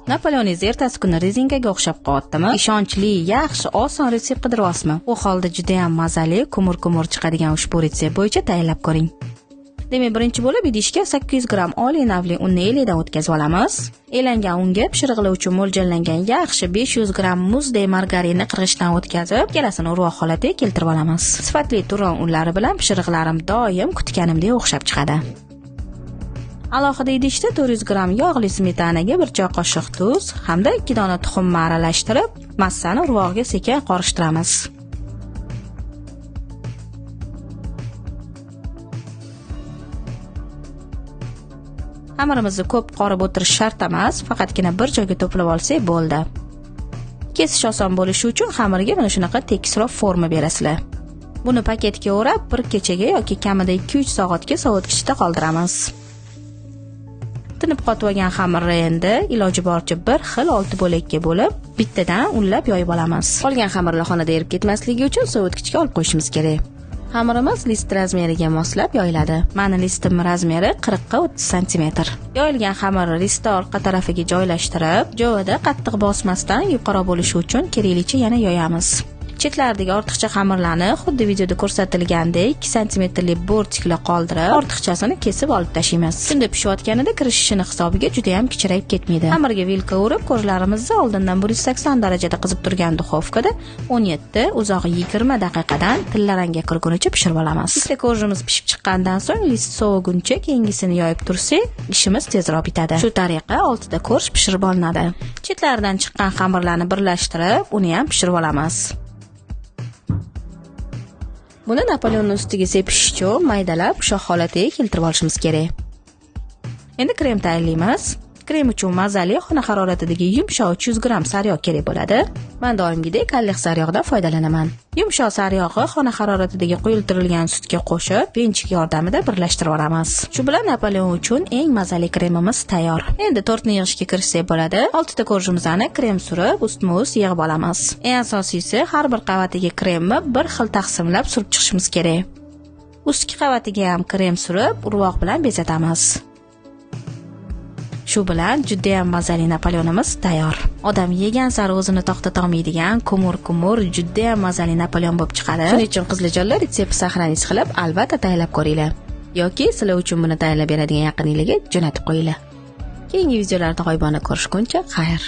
Napoleoningiz ertasi kuni rezinkaga o'xshab qolyaptimi? Ishonchli, yaxshi, oson retsept qidiryapsizmi? U holda juda ham mazali, kumur-kumur chiqadigan ushbu retsept bo'yicha tayyorlab ko'ring. Demak, birinchi bo'lib idishga 800 gramm oliy navli unni elakdan o'tkazib olamiz. Elangan unga pishirig'lar uchun mo'ljallangan yaxshi 500 gramm muzdek margarinni qirg'ichdan o'tkazib, ikkalasini urvoq holatiga keltirib olamiz. Sifatli turon unlari bilan pishiriqlarim doim kutganimdek o'xshab chiqadi. Alohida idishda 400 gramm yog'li smetanaga 1 choy qoshiq tuz hamda 2 dona tuxumni aralashtirib, massani urvog'iga sekin qorishtiramiz. Xamirimizni ko'p qorib o'tirish shart emas, faqatgina bir joyga to'plab olsak bo'ldi. Kesish oson bo'lishi uchun xamirga mana shunaqa tekisroq forma berasizlar. Buni paketga o'rab, bir kechaga yoki kamida 2-3 soatga sovutgichda qoldiramiz. Tinib qotib olgan xamirni endi iloji boricha bir xil 6 bo'lakka bo'lib, bittadan unlab yoyib olamiz. Qolgan xamirlar xonada erib ketmasligi uchun sovutgichga olib qo'yishimiz kerak. Xamirimiz list razmeriga moslab yoyiladi. Mani listim razmeri 40 ga 30 santimetr. Yoyilgan xamirni listni orqa tarafiga joylashtirib, jovada qattiq bosmasdan yuqori bo'lishi uchun keraklicha yana yoyamiz. Chetlaridagi ortiqcha xamirlarni xuddi videoda ko'rsatilgandek 2 santimetrli bortiklar qoldirib, ortiqchasini kesib olib tashlaymiz. Shunda pishayotganida kirishishini hisobiga juda ham kichrayib ketmaydi. Xamirga vilka urib, ko'rlarimizni oldindan 180 darajada qizib turgan duxovkada 17, uzog'i 20 daqiqadan tillarangga kirgunicha pishirib olamiz. Bitta korjimiz pishib chiqqandan so'ng list soviguncha keyingisini yoyib tursak, ishimiz tezroq bitadi. Shu tariqa 6 ta korj pishirib olinadi. Chetlaridan chiqqan xamirlarni birlashtirib, uni ham pishirib olamiz. Buni Napoleonning ustiga sepish uchun maydalab ushoq holatiga keltirib olishimiz kerak. Endi krem tayyorlaymiz. Krem uchun mazali xona haroratidagi yumshoq 300 gramm sariyog' kerak bo'ladi. Men doimgidek kalliq sariyog'dan foydalanaman. Yumshoq sariyog'i xona haroratidagi quyultirilgan sutga qo'shib, venchik yordamida birlashtirib olamiz. Shu bilan Napoleon uchun eng mazali kremimiz tayyor. Endi tortni yig'ishga kirishsak bo'ladi. 6 ta korjimizni krem surib, ustma-ust yig'ib olamiz. Eng asosiysi, har bir qavatiga kremni bir xil taqsimlab surib chiqishimiz kerak. Ustki qavatiga ham krem surib, urvoq bilan bezatamiz. Shu bilan juda ham mazali Napoleonimiz tayyor. Odam yegan sari o'zini to'xtata olmaydigan kumur-kumur juda ham mazali Napoleon bo'lib chiqadi. Shuning uchun qizlarjonlar retsept sahraningiz qilib albatta tayyorlab ko'ringlar. Yoki sizlar uchun buni tayyorlab beradigan yaqininglarga jo'natib qo'yinglar. Keyingi videolarda g'oyibona ko'rishguncha xayr.